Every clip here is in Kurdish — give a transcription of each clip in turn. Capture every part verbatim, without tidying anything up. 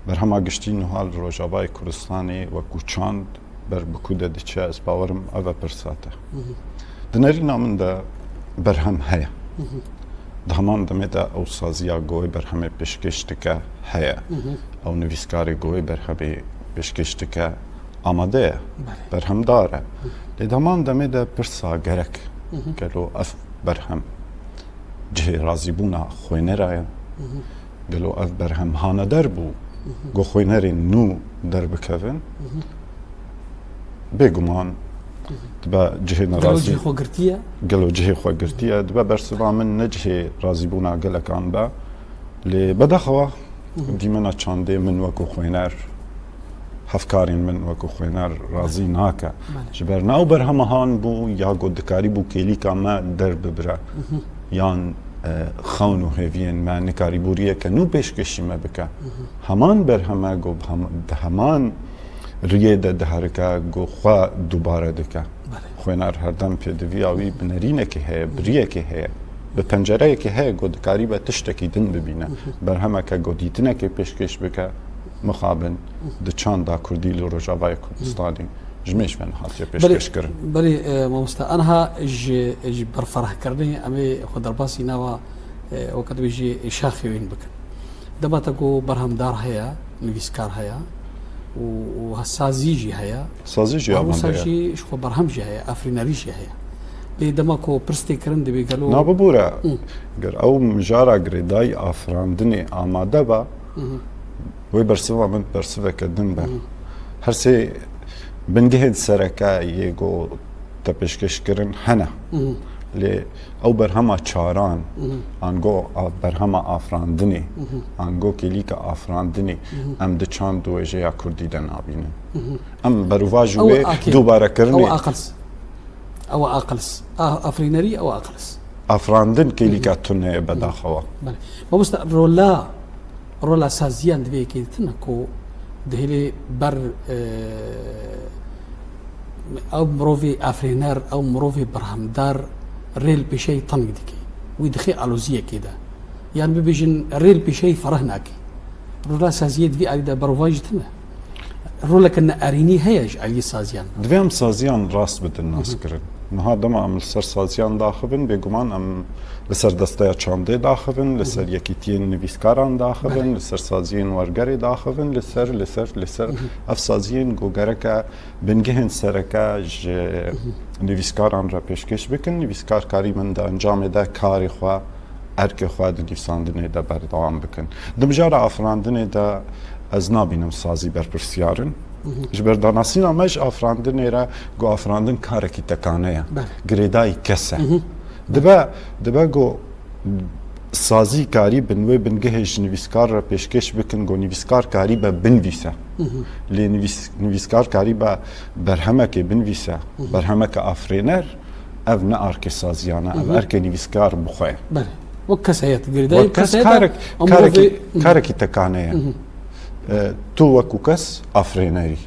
Berhema giştî niha li Rojavayê Kurdistanê wekû çand ber bi ku de diçe, ez bawerim ev e pirsa te. Di nerîna min de berhem heye. Di heman demê de ew saziya ku wê berhemê pêşkêş dike heye. Ew nivîskarê ku wê berhemê pêşkêş dike amade ye, berhemdar e. Lê di heman demê de pirsa gerek, gelo ev berhem cihê razîbûna xwênera ye? Gelo ev berhem haneder bû ku xwênerên nû derbikevin? Bêguman dibe cihê Gelo nerazî. Cihê xwe girtiye? Gelo cihê xwe girtiye? Dibe bersiva min ne cihê razîbûna gelekan be. Lê bedaxewa dîmena çandê min wekû xwêner, hevkarên min wekû xwêner razî nake. Belê. Ji ber ne ew berhema han bû ya ku dikarîbû kêlîka me derbibire, yan, e, xewn û hêviyên me nikarîbû riyeke nû pêşkêşî me bike. Heman berheme ku bi hem-, di heman riyê de diherike, ku xwe dubare dike. Belê. Xwêner herdem pêdiviya wî bi nerînekê heye, bi riyekê heye, bi pencereyekê heye, ku dikaribe tiştekî din bibîne. Berhemeke ku dîtinekê pêşkêş bike, mixabin di çanda kurdî li Rojavayê Kurdistanê ji mêj ve nehatiye pêşkêş kirin. Belê, e, mamoste, anha ji, ji berferehkirinê em ê xwe derbasî nava, e, weke dibêjî şaxê wîn bikin. Dema te ku berhemdar heye, nivîskar heye û, û sazî jî heye. Sazî jî amade ye. Wisa jî ji xwe berhem jî heye, efrînerî jî heye. Lê dema ku pirs tê kirin dibê gelo. Na bibûre, ger ew mijara girêdayî afirandinê amade be, wê bersiva min bersiveke din be. Her sê bingehên sereke yê ku te pêşkêş kirin hene. Lê ew berhema çaran, ango a-, berhema afirandinê, ango kêlîka afirandinê, em di çand û wêjeya kurdî de nabînin. Em berovajî wê dubarekirinê. Ew aqils. Ew aqils. A-, afirînerî ew aqils. Afirandin kêlîka tune ye bedaxewa. Belê. Mamoste, rola Rola saziyan di vê yekê de tune ku dihêlê ber, e, ew mirovê afirêner, ew mirovê berhemdar rê li pêşeyê teng dike. Wî dixê aloziyekê de. Yan bibêjin rê li pêşeyê fereh nake. Rola saziyê di vî alî de berovajî tune. Roleke neerînî heye ji aliyê saziyan. Divê em saziyan rast bidin naskirin. Niha dema em li ser saziyan daxivin, bêguman em li ser desteya çandê daxivin, li ser yekîtiyên nivîskaran daxivin, li ser saziyên wergerê daxivin, li ser, li ser, li ser ev saziyên ku gereke bingehên sereke ji nivîskaran re pêşkêş bikin. Nivîskar karî bin di encamê de karê xwe, erkê xwe di nivîsandinê de berdewam bikin. Di mijara afirandinê de ez nabînim sazî berpirsiyar in. Ji ber danasîna me ji afirandinê re, ku afirandin karekî tekane ye. Belê. Girêdayî kes e. Dibe, dibe ku sazî karî bin wê bingehê ji nivîskar re pêşkêş bikin, ku nivîskar karî be binivîse. Lê nivîs-, nivîskar karî be berhemekê binivîse, berhemeke afirêner, ev ne erkê saziyan e, ev erkê nivîskar bi xwe ye. Belê. Wek kes heye, tu girêdayî kes heye, karek-, karekî, karekî tekane ye. E, tu wekû kes afirênerî.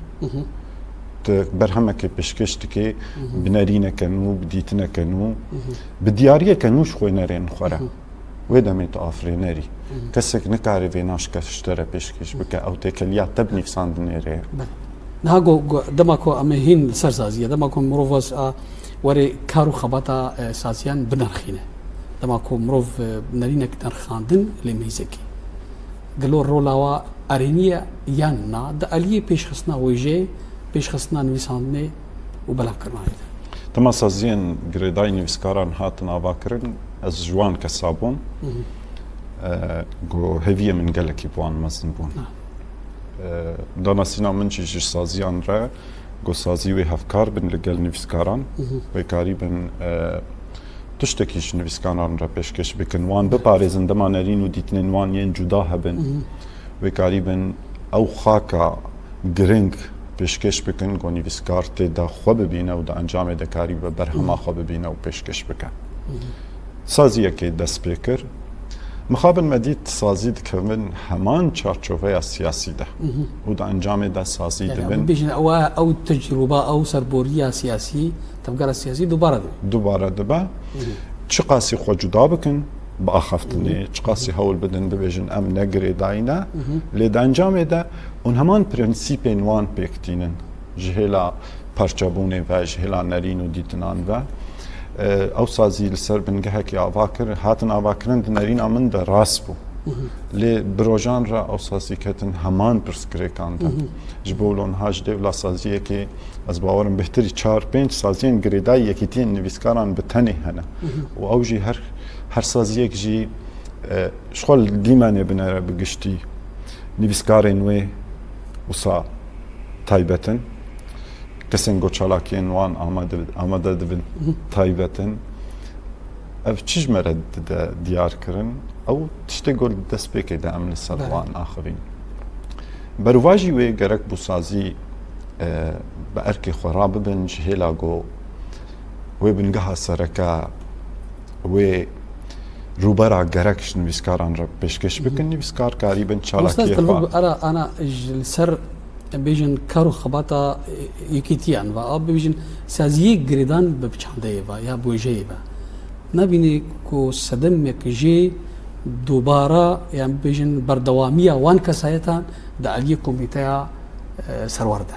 Tu berhemekê pêşkêş dikê, bi nerîneke nû, bi dîtineke nû, bi diyariyeke nû ji xwênerên xwe re. Wê demê tu afirênerî. Kesek nikare vê naşke ji te re pêşkêş bike, ew têkeliya te bi nivîsandinê re ye. Belê. Niha go, go, dema ku em ê hîn li ser saziyê, dema ku mirov wes a werê kar û xebata, e, saziyan binirxîne. Dema ku mirov, e, nerînek nerxandin lê mêzekî. Gelo rola wa erênî ye yan na? Di aliyê pêşxistina wêjeyê, pêşxistina nivîsandinê û belavkirina wê de. Dema saziyên girêdayî nivîskaran hatin avakirin, ez ji wan kesa bûm, e, ku hêviyê min gelekî bi wan mezin bûn. E, danasîna min jî ji saziyan re, ku sazî wê hevkar bin li gel nivîskaran, wê karî bin, e, tiştekî ji nivîskaran re pêşkêş bikin, wan biparêzin, dema nerîn û dîtinên wan yên cuda hebin, wê karî bin ew xaka giring pêşkêş bikin, ku nivîskar tê de xwe bibîne û di encamê de karî be berhema xwe bibîne û pêşkêş bike. Saziyekê dest pê kir. Mixabin me dît sazî dikevin heman çarçoveya siyasî de. Û di encamê de sazî Yani, dibin. Bibêjin, ew, ew tecrûba, ew serboriya siyasî, tevgera siyasî dubare dibe. Dubare dibe. Çiqasî xwe cuda bikin, biaxiftinê, çiqasî hewl bidin bibêjin em ne girêdayî ne, lê di encamê de hûn heman prensîpên wan pêk tînin ji hêla parçebûnê ve, ji hêla nerîn û dîtinan ve. E, ew sazî li ser bingehekê ava kir, hatin avakirin di nerîna min de rast bû. Lê bi rojan re ew sazî ketin heman pirsgirêkan de. Ji bo wilo niha ji dêvla saziyekê ez bawerim bêhtirî çar pênc saziyên girêdayî yekîtiyên nivîskaran bi tenê hene. Û ew jî her, her saziyek jî, e, ji xwe li dîmenê binere bi giştî. Nivîskarên wê wisa taybet in. Kesên ku çalakiyên wan amade, amade dibin taybet in. Ev çi ji me re dide diyar kirin? Ew tiştê ku li destpêkê de em li ser Belê. wan axivîn. Berûvajî wê gerek bûsazî, e, bi erkê xwe rabibin ji hêla ku wê bingeha sereke, wê rûbera gerek ji nivîskaran re pêşkêş bikin, nivîskar karîbin Mamoste, çalakiyê ez xwe. Ara ana ji li ser em bêjin kar û xebata, e, yekîtiyan ve, a bêjin saziyê girêdan bi çandeyê ve ya bi wêjeyê ve. Nabînî ku sedemek jê dubara, yan bêjin berdewamiya wan kesayetan di aliyê komîteya, e, serwer de.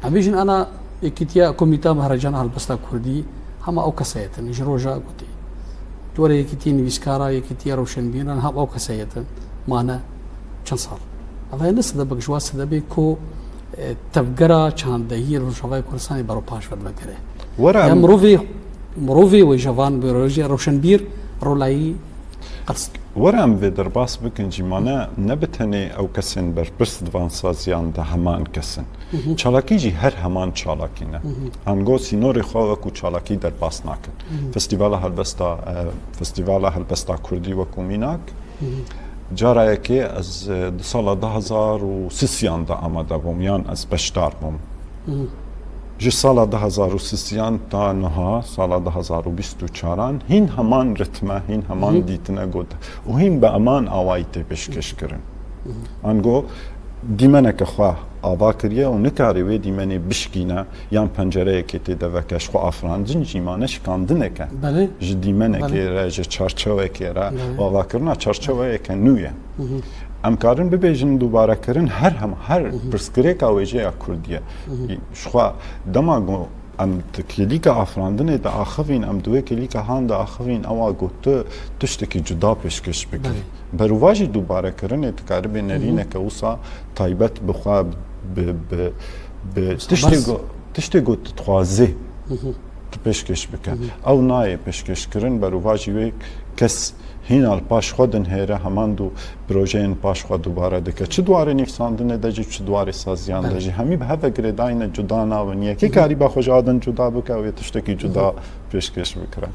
Em bêjin ana yekîtiya komîta mehrecan helbesta kurdî hema ew kesayetin ji roja gotî. Di were yekîtiyê nivîskara, yekîtiya rewşenbîran hem ew kesayetin mane çend sal. Ev ne sedebek ji wa sedebê ku, e, tevgera çandehiyê li Rojavayê Kurdistanê beropaş ve divegere. Were Ya em mirovê, mirovê wê jevan bi rojê rewşenbîr rolayî qels. Were em vê derbas bikin jî mane ne bi tenê ew kesên berpirs di van saziyan de heman kes in. Çalakî jî her heman çalakî ne. Ango sînorê xwe wekû çalakî derbas nakin. Festîvala helbesta, e, Festîvala Helbesta Kurdî wekû mînak, cara yekê ez, e, di sala du hezar û sisiyan de amade bûm, yan ez beşdar bûm. Ji sala du hezar û sisiyan ta niha, sala du hezar û bîst û çaran, hîn heman ritme, hîn heman dîtine got û hîn bi heman awayî tê pêşkêş kirin. Ango dîmeneke xwe ava kiriye û nikarê wê dîmenê bişkîne yan pencereyekê tê de veke, ji xwe afirandin jî mane şikandineke. Belê. Ji dîmenekê Belê. re, ji çarçewekê re Belê. û avakirina çarçeweyeke nû ye. Em karin bibêjin dubarekirin her hem, her pirsgirêka wêjeya Kurdî ye. Ji xwe dema ku em di kêlîka afirandinê de axivîn, em di wê kêlîka han de axivîn, ewa ku tu tiştekî cuda pêşkêş bikî. Belê. Berûvajî dubarekirinê dikaribê nerîneke wisa taybet bi xwe, bi, bi, bi Wisa tiştê berz. ku, tiştê ku tu dixwazê, tu pêşkêş bike. Ew nayê pêşkêşkirin, berûvajî wê kes hîna li paş xwe dinhêre, heman du projeyên paş xwe dubare dike. Çi di warê nivîsandinê de jî, çi di warê saziyan de Belê. jî. Hemî bi hev ve girêdayî ne, cuda nabin. Yekê karîba xwe ji a din cuda bike, wê tiştekî cuda pêşkêş bikire.